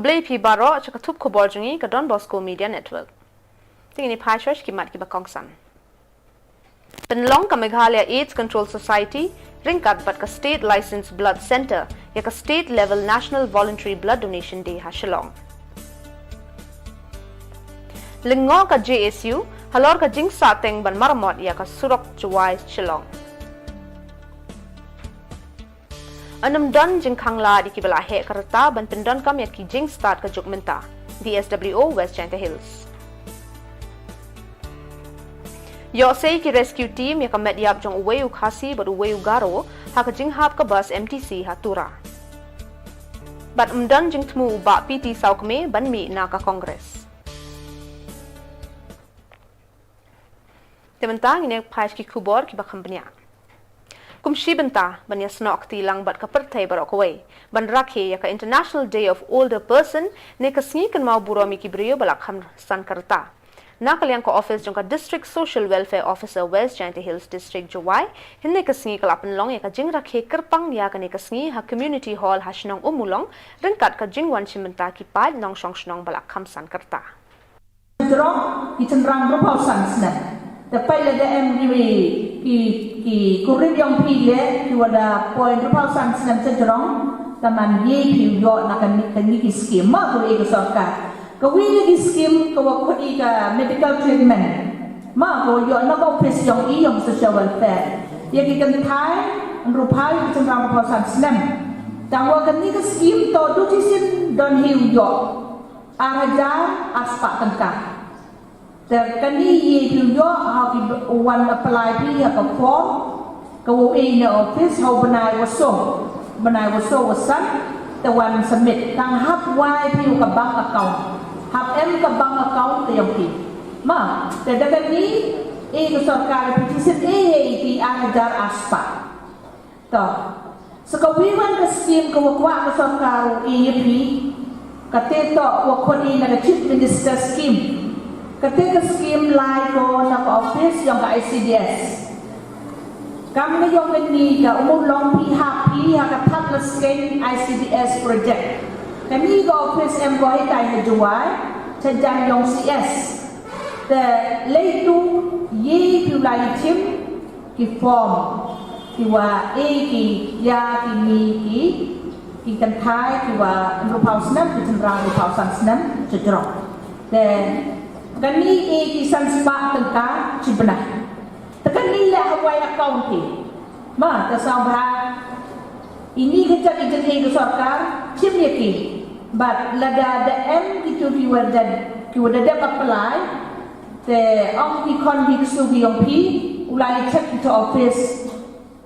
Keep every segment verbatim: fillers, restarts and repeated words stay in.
Khublei phi baroh, sha ka thup khubor jong ngi ka Don Bosco Media Network. Te ngin ïa phai shuwa sha ki mat kiba kongsan. Pynlong ka Meghalaya AIDS Control Society ryngkat bad ka State Licensed Blood Centre ïa ka State Level National Voluntary Blood Donation Day ha Shillong. Lyngngoh ka J S U halor ka jingsahteng ban maramot ïa ka surok Jowai Shillong. Yn ym don jingkhang lad ïa kiba la heh ka rta ban pyndonkam ïa ki jingstad ka juk mynta. D S W O West Jaintia Hills. Ïoh sei ki rescue team ïa ka met ïap jong uwei u Khasi bad uwei u Garo ha ka jinghap ka bus M T C ha Tura. Bad ym don jingthmu u Bah P T Sawkmie ban mih na ka Congress. Te mynta ngin ïa phai sha ki khubor kiba kham bniah. Kum shi bynta ban ïasnoh kti lang bad ka pyrthei baroh kawei ban rakhe ïa ka International Day of Older Person, ne ka sngi kynmaw burom ïa ki briew ba la kham san ka rta, na ka liang ka ophis jong ka District Social Welfare Officer West Jaintia Hills District, Jowai, hynne ka sngi ka la pynlong ïa ka jingrakhe kyrpang ïa kane ka sngi ha Community Hall ha shnong Ummulong ryngkat ka jingwan shim bynta ki paid nongshong shnong ba la kham san ka rta. Jrong ki shynrang arphew san snem. Te peit lada em kiwei ki, ki kurim jong phi leh kiwa da poi arphew san snem shajrong, te man ye phi ïoh na kane, kane ki skim, ma kaei ka sorkar. Kawi na ki skim kawa khot i ka medical treatment, ma kawa ïoh na ka ophis jong i jong social welfare. Ïa ki kynthai arphew, ki shynrang arphew san snem. Tangwa kane ka skim toh duh shisien don hi u ïoh ar hajar ar spah tyngka. Te kane ye phi ïoh ha ki wan apply phi ha ka form kawa u ai na office ha u bnai wa soo, bnai wa soo wa san, te wan submit. Tang hap wai phi ka bank account, hap em ka bank account ka jong phi. Ma te da kane e ka sorkar phi shisien e, e ki ar hajar ar spah. To, sa kawi wan ka skim kawa kwah ka sorkar u ai ïa phi, kata toh wa khot i na ka Chief Minister Scheme. Kata ka skim lai ko na ka ophis jong ka I C D S. Kam na jong kane ka Ummulong phi hap phi ha ka Thadlaskein I C D S project. Kane ka ophis em ko hitai ha Jowai, shajan jong C S. Te lei tu ye phi u lai shim ki form kiwa e ki ïa kine ki, ki kynthai kiwa arphew snem, ki shynrang arphew san snem shajrong. Te kane e ki san spah tyngka shi bnai. Te kane leh ha wei account phi. Ma te sngewbha ini ka jait i jingeh ka sorkar shim ïa ki. Bad lada da em kitu kiwa da, kiwa da dep apply, te ong ki khon ki ksu ki jong phi, u lai check ki to office.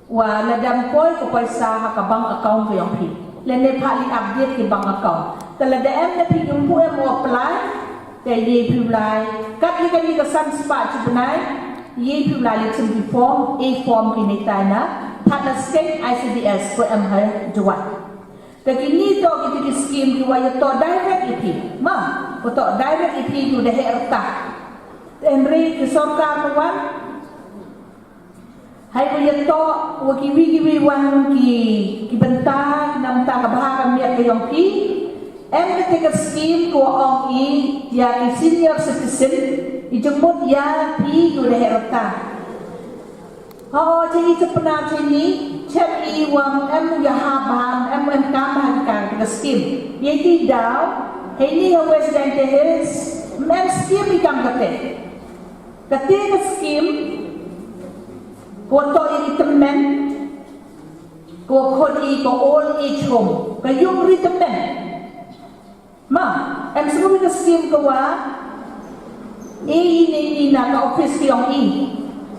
Wa lada em poi ka poisa ha ka bank account ka jong phi, lane pha leit update ki bank account. Te lada em na phi jong phi em u apply, te ye phi u lai. Kat ïa kane ka san spah shi bnai, ye phi u lai leit shim ki form, e form kine tai na Thadlaskein I C D S ko em ha Jowai. Te kine toh kiti ki skim kiwa ïatoh direct ïa phi. Ma, wa toh direct ïa phi kiwa da heh rta. Te hynrei ki sorkar ka wan, hei wa ïatoh wa kiwi kiwi wan ki, ki bynta, ki namta ka bha ka miat ka jong phi. Em kata ka skim kawa ong i ïa ki senior citizen, i jingmut ïa phi kiwa da heh rta. Ho, cha i cha pynap cha ini, chem i wa em u ïahap bha, em, em kam bha ka, ka skim. Ïa i daw, heini ha West Jaintia Hills, em skim i kam kata. Kata ka skim, kawa toh ïa i tymmen, kawa khot i ka old age home, ka yung ri tymmen. Ma, em sngewbha ka skim kawa e ini, ini na ka office ka jong i.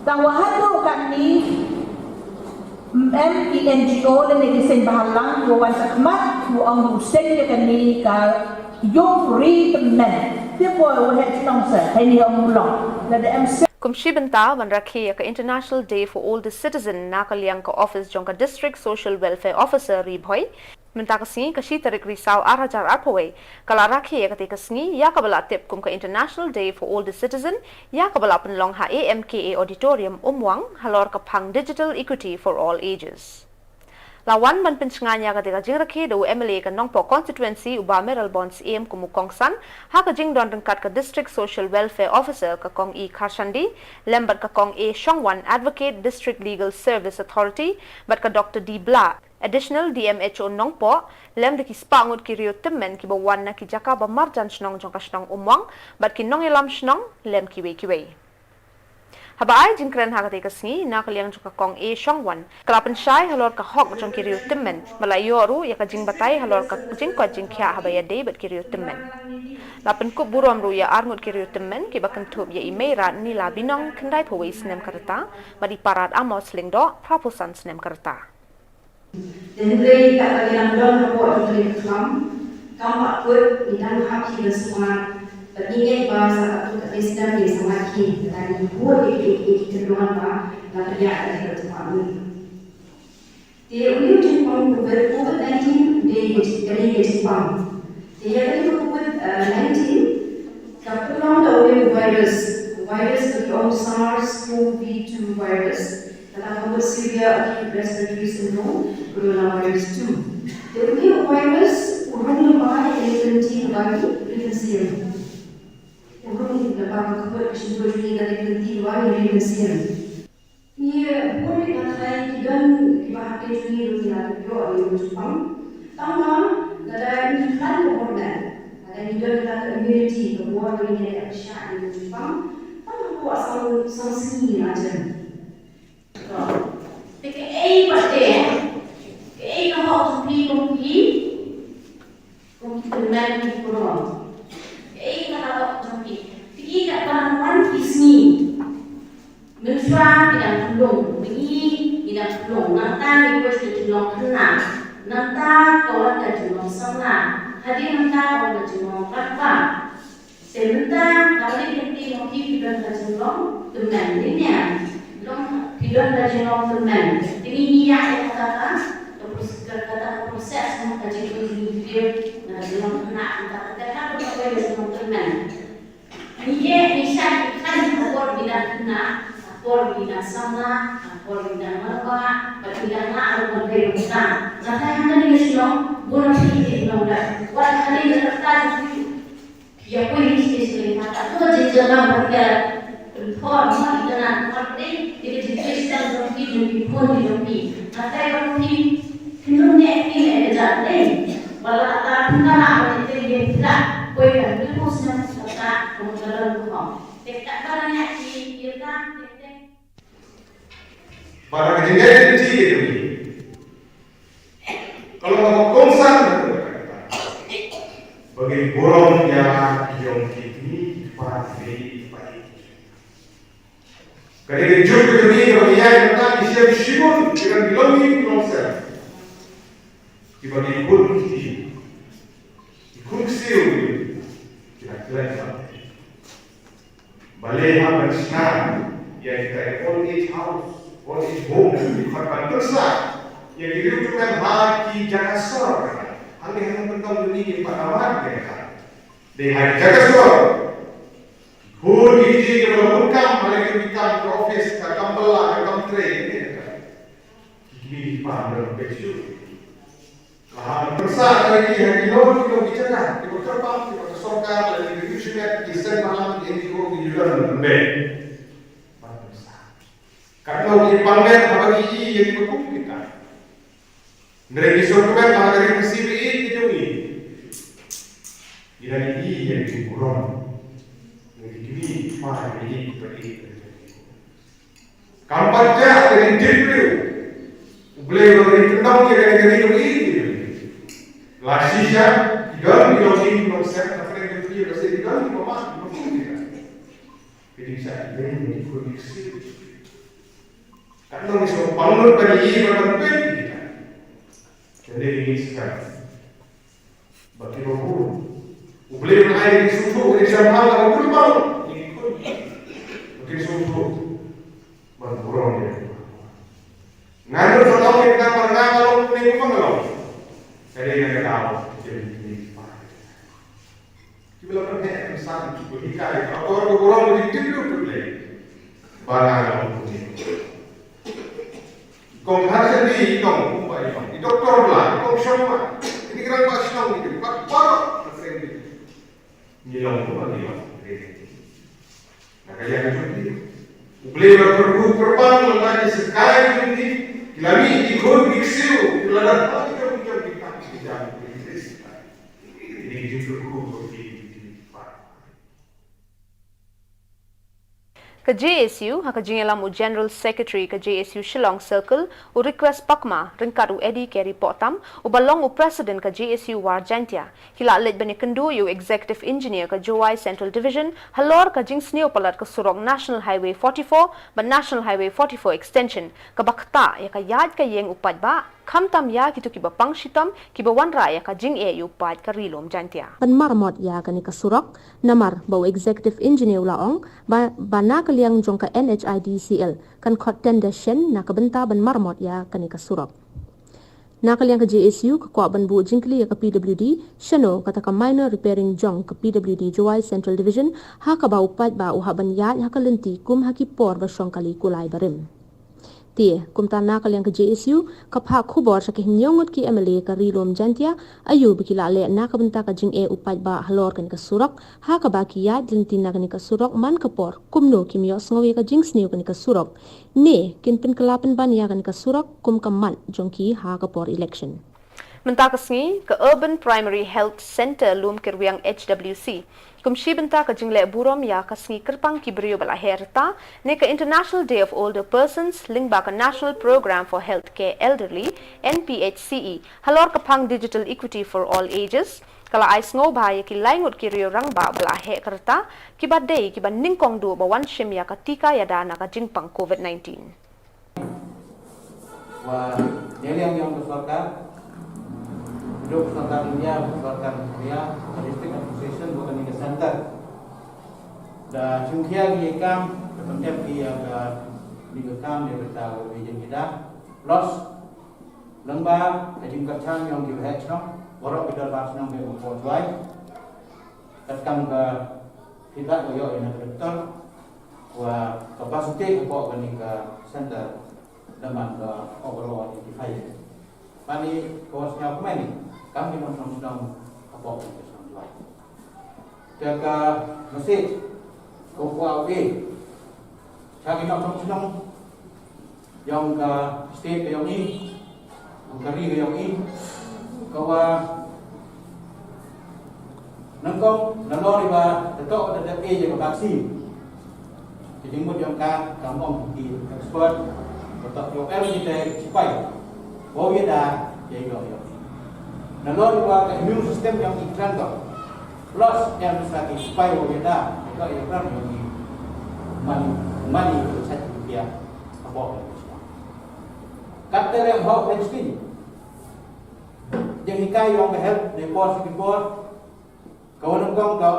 Tangwa haduh katni, em ki N G O lane ki seng bhalang kiwa wan shakhmat, kiwa ong u seng ïa kane ka yung ri tymmen. Te poi wa heh chnong sa, heini ha Ummulong. Lada em seng. Kum shi bynta ban rakhe ïa ka International Day for Older Citizen na ka liang ka office jong ka District Social Welfare Officer Ri Bhoi. Mynta ka sngi ka shi tarik Risaw ar hajar arphew wei, ka la rakhe ïa kata ka sngi, ïa kaba la tip kum ka International Day for Older Citizen, ïa kaba la pynlong ha A M K A Auditorium Umwang, halor ka phang Digital Equity for All Ages. La wan ban pynsngew ïa kata ka jingrakhe da u M L A ka Nongpoh Constituency u Bah Mayralborn Syiem kum u kongsan ha ka jingdon ryngkat ka District Social Welfare Officer ka Kong E Kharshandi, lem bad ka Kong A Shongwan, Advocate, District Legal Service Authority, bad ka Dr D Blah, Additional D M H O Nongpoh, lem da ki spah ngut ki riew tymmen kiba wan na ki jaka ba marjan shnong jong ka shnong Umwang bad ki nongïalam shnong lem kiwei kiwei. Haba ai jingkren ha kata ka sngi na ka liang jong ka Kong A Shongwan, ka la pynshai halor ka hok jong ki riew tymmen, ba la ïoh ruh ïa ka jingbatai halor ka jingkoit jingkhiah haba ïadei bad ki riew tymmen. La pynkup burom ruh ïa ar ngut ki riew tymmen kiba kynthup ïa i Meira Nila Binong, khyndai phew wei snem ka rta, bad i Parat Amos Lyngdoh, phra phew san snem ka rta. Te hynrei katba ngi dang don hapoh jong kane ka khlam, kam ba kut ngi dang hap hi ban sumar, bad ngi ngeit ba sa katto katne snem ngin sa mad hi, lada ngi buh ïa ki, ïa ki kyndon ba la pdiah da ka department. Te une u jingpang COVID, COVID nineteen u dei ka jing, ka dei ka jingpang. Te ïa kane ka COVID nineteen ka pynlong da une u virus, u virus ba ki ong SARS-CoV two virus. Kata ka mut Severe Acute Respiratory Syndrome, Coronavirus two. Te une u virus u rung lyngba ïa kane ka lynti kaba ngi ri mynsiem. U rung lyngba ka khubor ka shyntur jong ngi kane ka lynti kaba ngi ri mynsiem. Ngi bun ruh nga tharai ki don kiba hapdeng jong ngi ruh ki la ïoh ïa une u jingpang. Tangba lada ngi khlaiñ ka bor met, lada ngi don kata ka immunity, ka bor ba ngin ïaleh pyrshah ïa une u jingpang, tang hapoh san, san sngi ngin ïa jem. Te kaei pat de, kaei ka hok jong phi kum ki, kum ki tymmen ki burom? Kaei ka hok jong phi? Phi katba nang wan ki sngi, mynshuwa ngi dang pynlong, ngi, ngi dang pynlong, nangta ngi poi sha ka jinglong khynnah, nangta ka wan ka jinglong samla, hadien nangta ka wan ka jinglong rangbah. Te mynta haba ngi peit, ma phi phi don ka jinglong tymmen, ngi ïa long phi don ka jinglong tymmen. Te ngi ïa ïa kata ka, ka pros-, ka, kata ka process, ka jingpynlong video na ka jinglong khynnah, kata ka, kata ka, ka jinglong tymmen. Ngi ïa, ngi shah, ngi khlaiñ ha por ngi dang khynnah, ha por ngi dang samla, ha por ngi dang rangbah, bad ngi dang lah ruh ban peit ruh. Nga tharai hangne ha shnong bun ruh phi ïa nong da. Wat hangne na ka rta jong phi. Ïa poi hi sha sha ka, ka to jingïalam ba ka pynthor ma ita na ka pynthor dei, dei ka jingkyrpad jong phi, jong ki khun jong phi. Nga tharai ba phi phin ym neh phi neh ka jait dei. Ba la ka pynthor ba dei te ïa phi la poi ka tu snem ka ka ka ka ka ka. Te ka ba la neh ki ïa ka te te. Ba la ka jingïaid lynti ka jong ngi. Ka long kaba kongsan na ka bynta ba ngin burom ïa la ki ïong ki kmie ki kpa ki mei ki kpa. Ka dei ka juk ka jong ngi kaba ngi ïaid na ka bynta ki shem shibun ki ban belonging to oneself. Kiba ki khun ki, ki khun ksiew ki, ki la khlaiñ ba. Balei hap ban shna ïa kita old age house, old age home, ki khot ban pynsah ïa ki riew tymmen ha ki jaka sor. Hangne ha Nongkyndong jong ngi ki pat amat ïa kata. Dei ha ki jaka sor. Khun ki kti kiba la bun kam, ha la ki kam ka office, ka kam bylla, ka kam trei, ïa kata. Ki kmie ki kpa ki don peit shuh. La hap ban pynsah ïa ki ha kino kino ki jaka kiba kyrpang, kiba ka sorkar lane kiba ki shimet, ki seng bhalang, ki N G O, ki ju don ban pynbeit. Ban pynsah. Katno ki pang met haba ngi ïohi ïa kiba kum kita. Hynrei ngi sngewthuh ba ha ka ri Khasi ba ïeit ka jong ngi, ngi dang ïohi ïa ki burom. Ngi, ngi, ngi, Kam pat jah ka jingtip briew. U Blei u la ri kyndong ïa kane ka ri ka ri. La shisha ki don ki long ïing ki long sem, hapdeng jong ki la shisha ki don ki ba mad ki ba kum kita. Ka jingshah Blei ki khun ki ksiew. Katno ngi sngewpang lut ban ïohi ban peit kita. Kane ka jingshah. Ba ki ba bun. U Blei un ai ka jingsngewthuh, ka jingsngewthuh, ka bun ba bun. Ba ki sngewthuh. Ban burom ïa ki. Nga nud ban long ïa ka, ban nga nga long kumne kumba nga long. Ka dei na ka daw jong ki. Ki ba la pynheh pynsan, ki ba hikai, ka akor ka burom, ka jingtip lut U Blei. Ba nga nga long kumne. Kong Kharshandi i ong kumba i ong. I Kini ki rangbah shnong kini, bad baroh ka seng kini. Ngi long kumba ngi long. Na ka liang jong ki, U Blei ba pyrkhu pyrpang, la ki sikai jong ki, ki la mih ki khun ki ksiew, ki la dang ki jong ki jong ki tam ki jam ki. Kini ki jingpyrkhu jong ki, ki jingpyrkhu. Ka J S U, ha ka jingïalam u General Secretary ka J S U Shillong Circle, u Request Pakma, ryngkat u Eddie Keri Pohtam, uba long u President ka J S U War Jaintia, ki la leit ban ïakynduh ïa u Executive Engineer ka Jowai Central Division halor ka jingsniew palat ka surok National Highway forty-four bad National Highway forty-four Extension, kaba ktah ïa ka ïaid ka ïeng u paidbah, khamtam ïa kito kiba pang shitom, kiba wanrah ïa ka jingeh ïa u paid ka Ri Lum Jaintia. Ban maramot ïa kane ka surok, namar ba u Executive Engineer u la ong ba, ba na ka liang jong ka N H I D C L kan khot tender shen na ka bynta ban maramot ïa kane ka surok. Na ka liang ka J S U ka kwah ban buh jingkylli ïa ka P W D, shano kata ka minor repairing jong ka P W D Jowai Central Division, ha kaba u paidbah u hap ban ïaid ha ka lynti kum ha ki por ba shong kali kulai barim. Te, kumta na ka liang ka J S U, ka phah khubor sha ki hynñiew ngut ki M L A ka Ri Lum Jaintia, aiu ba ki la leh na ka bynta ka jingeh u paidbah halor kane ka surok, ha kaba ki ïaid lynti na kane ka surok man ka por, kumno kim ïohsngew ïa ka jingsniew kane ka surok. Ne, kin pynkylla pynban ïa kane ka surok, kum ka mat jong ki ha ka por election. Mynta ka sngi, ka Urban Primary Health Centre Lum Kyrwiang H W C, kum shi bynta ka jingleh burom ïa ka sngi kyrpang ki briew ba la heh rta, ne ka International Day of Older Persons, lyngba ka National Programme for Healthcare Elderly, N P H C E, halor ka phang Digital Equity for All Ages, ka la ai sngewbha ïa ki lai ngut ki riew rangbah ba la heh ka rta, kiba dei kiba nyngkong duh ba wan shim ïa ka tika ïada na ka jingpang COVID nineteen. Wa nyaliang yong ka sorkar, duk sorkar India, sorkar India, ka district administration, wa kani ka center. Da chungkia ki kam, ka tempat ki ya ka, ni ka kam, dia kata, wa wi jeng kita. Plus, lengba, ka jingkachan yong ki wahek chnong, warok kita ba chnong, dia mengkot wai. Katkam ka feedback wa yoh ïa na ka doktor, wa capacity hapoh kani ka center da man ka overall eighty-five. Kani ka wan sñiaw kmen ni, kam ki nongchong chnong hapoh kani ka chnong Jowai. Te ka message ka kwah u e, cha ki nongchong chnong, yong ka state ka yong i, yong ka ri ka yong i, ka wa nyngkong nalor iba da toh da dep e ïa ka vaccine. Ka jingmut yong ka, ka mong ki expert, ka toh yong em ki te sipai. Wow ïa da, ïa yong yong. Nalor iba ka immune system yong i kren toh. Plus em sa ki sipai wow ïa da, ka toh ïa kren yong i. Mani, mani ka chat ki pia. Ka bok. Kat te rem hok hen skin. Jeng hikai yong ka health, ne por si ki por. Ka wan kong ka,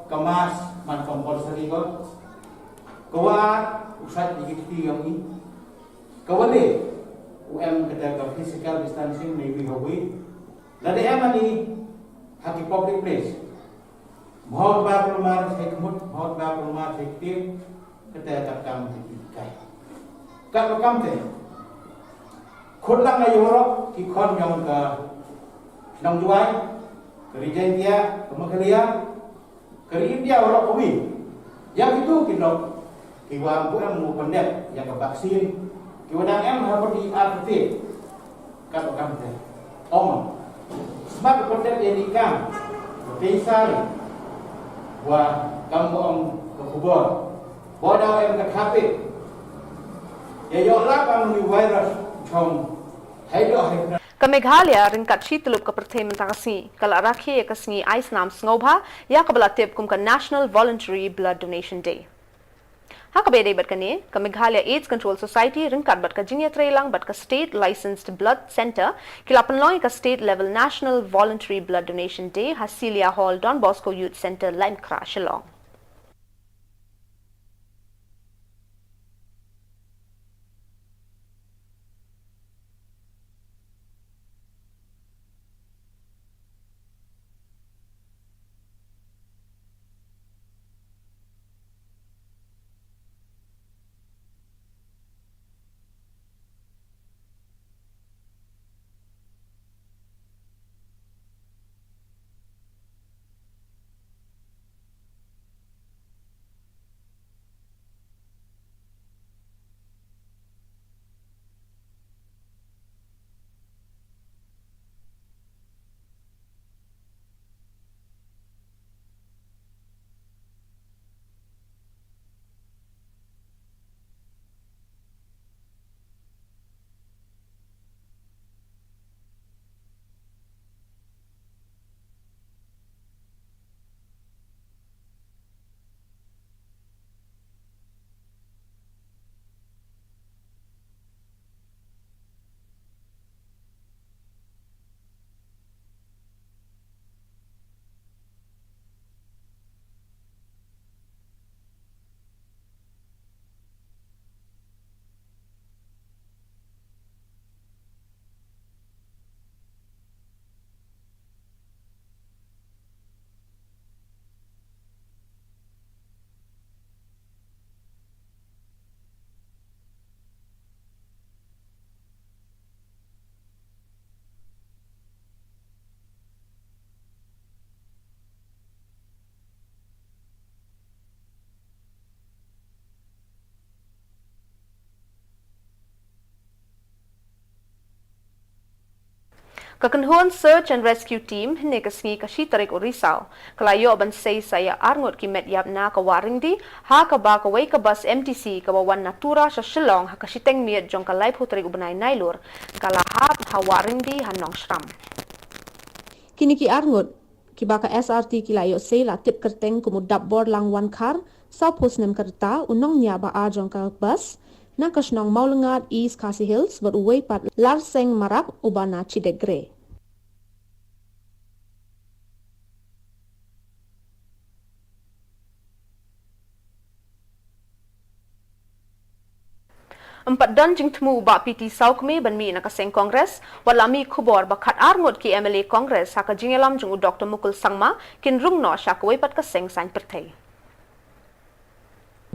ka mask man compulsory ko. Ka wa u sait di kiti yong i. Ka wa le, u em kata ka physical distancing ne wi ha wi. Lada em ani ha ki public place. Mhor ba kulmar sai kmut, mhor ba kulmar sai ktir. Kata ka kam ki kai. Kat ba kam te. Khut lang ayu warok, ki khon yong ka Nong Jowai, ka ri Jaintia, ka Meghalaya, ka ri India warok ka wi. Ïa kitu ki lok, ki wa bu em mu pendek, ïa ka vaksin, ki wa dang em ha pyrdi ar pyrdi. Kat ba kam te. Ong. Smat ka pendek ïa ni kam. Ka pisa ni. Wa kam ba ong ka khubor. Ba dang em ka khapit. Ïa ïoh lap ang ni virus chong. Hai do hai. Ka Meghalaya ryngkat shi tyllup ka pyrthei mynta ka sngi ka la rakhe ïa ka sngi ai snam sngewbha ïa kaba la tip kum ka National Voluntary Blood Donation Day. Ha kaba ïadei bad kane, ka Meghalaya AIDS Control Society ryngkat bad ka jingïatreilang bad ka State Licensed Blood Centre ki la pynlong ïa ka State Level National Voluntary Blood Donation Day ha Celia Hall, Don Bosco Youth Centre, Laitkra, Shillong. Ka kynhun Search and Rescue Team hynne ka sngi ka shi tarik u Risaw ka la ïoh ban sei sa ïa arngut ki met ïap na ka Wah Ryngdi, ha kaba kawei ka bus M T C kaba wan na Tura sha Shillong ha ka shiteng miet jong ka laiphew tarik u bnai Nailur ka la hap ha Wah Ryngdi ha Nongshram. Kine ki arngut kiba ka S R T ki la ïoh sei la tip kyrteng kum u Dapbor Langwan Khar, sawphew snem ka rta, u nongñiah ba ar jong ka bus, na ka shnong Mawlyngat, East Khasi Hills, bad uwei pat Larseng Marak uba na Chidegre. Ym pat don jingthmu u Bah P T Sawkmie ban mih na ka seng Congress, wat la mih khubor ba khat arngut ki M L A Congress ha ka jingïalam jong u Doctor Mukul Sangma kin rung noh sha kawei pat ka seng saiñ pyrthei.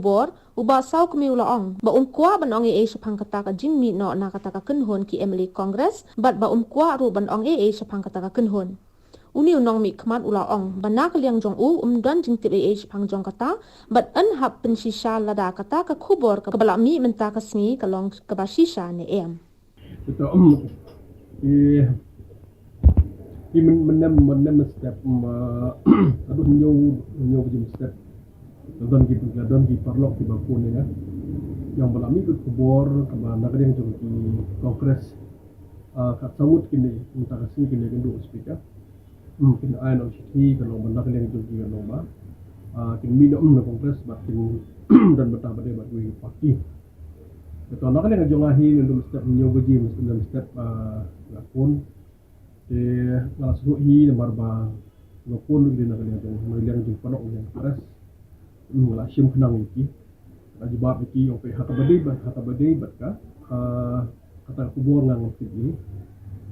Bor, u Bah Sawkmie u la ong ba um kwah ban ong ei ei shaphang kata ka jingmih noh na kata ka kynhun ki M L A Congress, bad ba um kwah ruh ban ong ei ei shaphang kata ka kynhun. Une u nongmihkhmat u la ong ba na ka liang jong u um don jingtip ei ei shaphang jong kata, bad yn hap pynshisha lada kata ka khubor kaba la mih mynta ka sngi ka long kaba shisha ne em. Ito, um, i, i men-, menem, menem step, um, uh, aduh, hynñiew, hynñiew baje step. La don ki, la don ki paralok kiba phone ïa nga. Ïa ba la mih ka khubor kaba na ka liang jong ki Congress. Ah, kat saw ngut kine, mynta ka sngi kine kin duh speaker. Hmm, kin ai noh shithi ka long ba na ka liang jong ki ka long ba, ah, kin mih noh na Congress bad kin don bynta ba dei bad kiwei ki party. Te to na ka liang jong nga hi, na ka step hynñiew baje, na ka step, ah, nga phone. Te nga la sngewthuh hi namar ba nga phone ruh na ka liang jong, na ka liang jong paralok, na ka liang Congress. Hmm, nga la shim khnang ïa ki. Nga jubab ïa ki, ong peit ha kaba dei bad, ha kaba dei bad ka, ah, kata ka khubor nga ngam tip hi.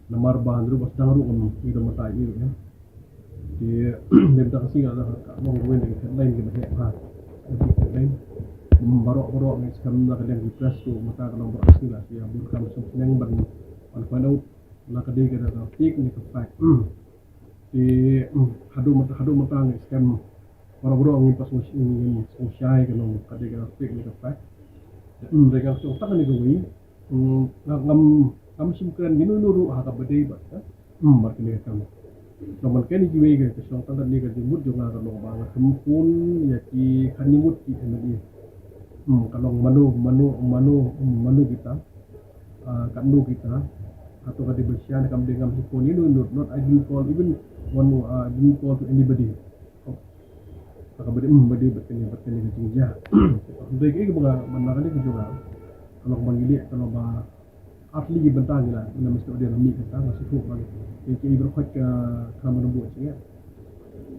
Namar ba hynriew ba sdang ruh ngam ïoh don bynta ïa ki ruh, em. Te, lem da ka sngi ka, ka long ruh ïa ka headline kiba heh bha. Ka headline. Hmm, baroh baroh ngi skhem na ka liang ki press ruh mynta ka long baroh sngi la ïa bun kam sngewsynei ban, ban find out na ka dei ka, ka fake ne ka fact. Hmm. Te, hmm, haduh mynta, haduh mynta ngi skhem baroh baroh ngim pat sngewsih, ngim sngewsih ka long ka dei ka fake ne ka fact. Hmm, dei ka shong tang kane kawei. Hmm, nga ngam, ngam shim kren ïa uno uno ruh ha kaba dei bad ka, hmm, bad kane ka kam. Namar kane kiwei ka, ka shong tang kane ka jingmut jong nga ka long ba nga khlem phone ïa ki khyndiat ngut ki M L A. Hmm, ka long mano, mano, mano, mano kita. Ah, katno kita. Hato ka dei ba shisha ne kam dei, ngam phone ïa uno uno, not, I didn't call even one, ah, I didn't call to anybody. Ka ba dei, hmm, ba dei bad kane, bad kane ka jingjia. Hynrei kaei kaba nga, ba na kane ka jong nga, ka long ba ngi leh, ka long ba ar tylli ki bynta ngi la, ngi la mesti ong dei la mih kata, nga sngewthuh ba ngi, kaei kaei ba la khot ka, ka kham ban buh jingeh.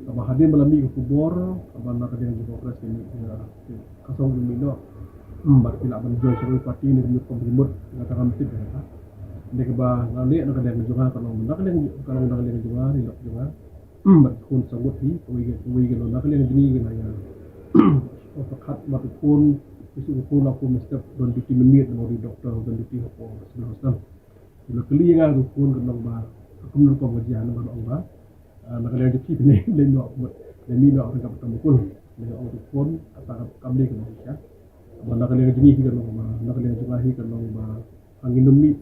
Kaba hadien ba la mih ka khubor, kaba na ka liang jong ka Congress ka mih, ka, ka song ka mih noh. Hmm, bad ki lah ban join sha kawei party ne ka mut, ka mut, nga tang ngam tip ïa kata. Dei kaba nga leh na ka liang jong nga, ka long na ka liang, ka long na ka liang jong nga, ri lok jong nga. Hmm, bad ki khun sangut hi, kawei ka, kawei ka long na ka liang jong ngi ka la ïa. Pyrkhat bad ki khun, ki shu ki khun la khun mynstep don duty mynmiet, namar u doctor don duty hapoh civil hospital. Ki la kylli ïa nga ki khun ka long ba, ka kumno rukom ka jia, namar ong ba, ah, na ka liang jong ki phi leit noh, leit mih noh ryngkat bad u Mukul. Leit ong ki khun, kata ka kam dei ka long shisha. Ba na ka liang jong ngi hi ka long ba, na ka liang jong nga hi ka long ba, ah, ngin ym mih,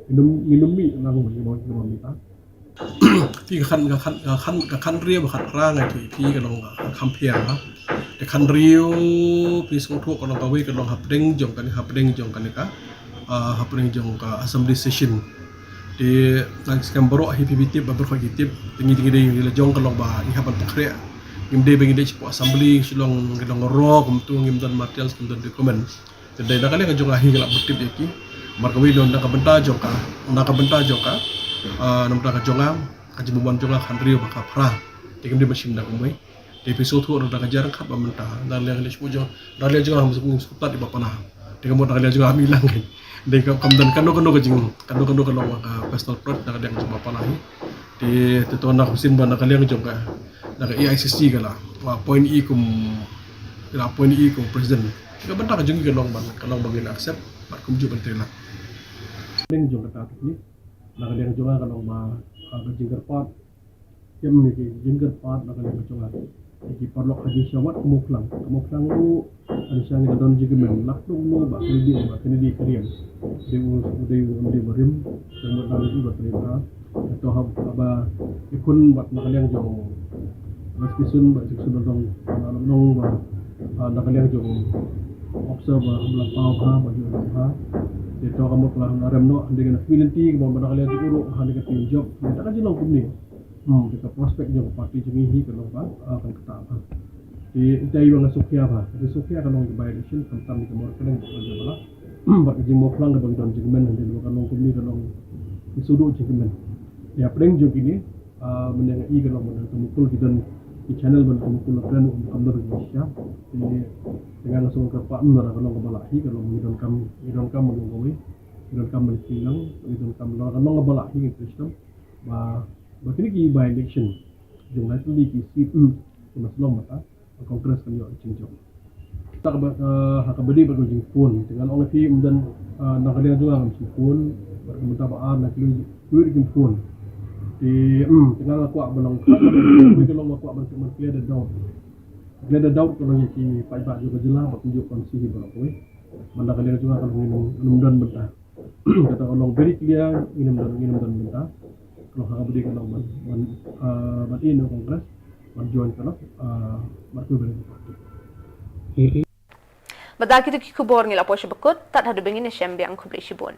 ngin ym, ngin ym mih lang ba, ba, ba mih ta. Phi ka khan, ka khan, ka khan, ka khanriew ba khanphra ngai phi, phi ka long ka khanpher ha. Te khanriew phi sngewthuh ka long kawei ka long hapdeng jong kane, hapdeng jong kane ka, ah, hapdeng jong ka assembly session. Te nga skhem baroh hi phi tip, ba baroh hi tip. Te ngi, ngi dei ngi la jong ka long ba ngi hap ban pynkhreh. Ngim dei ba ngi dei shapoh assembly, shu long, ngi long raw kumto, ngim don materials, ngim don document. Te dei na ka liang ka jong nga hi nga la bud tip ïa ki. Namar kawei na ka bynta jong ka, na ka bynta jong ka, ah, na ka bynta ka jong nga, ka jingmut jong nga khanriew ba khanphra. Te kim dei ban shim da kumwei. Te phi sngewthuh na ka jia ryngkat ba mynta, na ka liang ka jong, na ka liang jong nga ha sngewthuh ïa ba pala. Te ka mut na ka liang jong nga ha mi lang. Dei ka kam don kano kano ka jing, kano kano ka long ka personal plot na ka liang jong ba pala hi. Te, te to na ka sien ba na ka liang jong ka, na ka A I C C ka la appoint i kum, ka la appoint i kum president. Ka bynta ka jong ngi ka long ban, ka long ban ngin accept bad kumjuh ban trei lah. Liang jong kata tu ni, na ka liang jong nga ka long ba, ah, ka jingkyrpad. Kem ïa ki jingkyrpad na ka liang ka jong nga. Ïa ki paralok ha jingshisha wat ka Mawkhlang. Ka Mawkhlang ruh ha jingshisha ngi la don jingkmen, lak dong mo ba kane dei, ba kane dei ka riam. Dei u, dei u, dei u barim. Dei u ba trei bha. To haba i khun bad na ka liang jong West Kisun bad Kisun dong na long ba na ka liang jong officer ba la paw ha ba jong ha. Te to ka mut la na rem no hande ka community ka ba na ka liang jong uru hande ka team job. Te ka jong kumne. Hmm, te ka prospect jong party jong hi ka long ba kan kata ba. Te ita i ba nga sukya ba. Te sukya ka long by election kam tam ka mor ka long ba jong ba la. Bad ka jingmawphlang kaba ngi don jingkmen hynrei ba ka long kumne ka long ki sudu jingkmen. Ïa pdeng jong kine mynne nga i ka long mynne ka mukul ki don ki channel ban ka mukul la kren um kam don ki sha. Te nga nga song ka pa mynne ka long kaba lah hi ka long ngi don kam ngi don kam mynne ka wei ngi don kam mynne ki lang ngi don kam la ka long kaba lah hi ngi Kristan ba ba kine ki by election jong la ki seat. Kaba shlong mynta Congress kan ïoh jingjop. Ta kaba ha kaba dei ba ka jingphone te ngan ong ïa phi mynta na ka liang jong nga ngam shim phone bad mynta ba ar na ki lui jingphone. Te te ngan nga kwah ba long ka long ba kwah ban clear the doubt. Clear the doubt ka long ïa ki paidbah jong ka jylla bad kumjuh constituency ba long kawei. Mynta ka liang jong nga ka long ngim don mynta. Kata ka long very clear ngin ym don ngin ym don mynta. Ka long ha ka bri ka long ban ban ah, ban in Congress ban join ka long ah, ban kuh ban party. Bad da kitu ki khubor ngi la poi sha ba kut tad haduh ba ngin ïashem biang khublei shibun.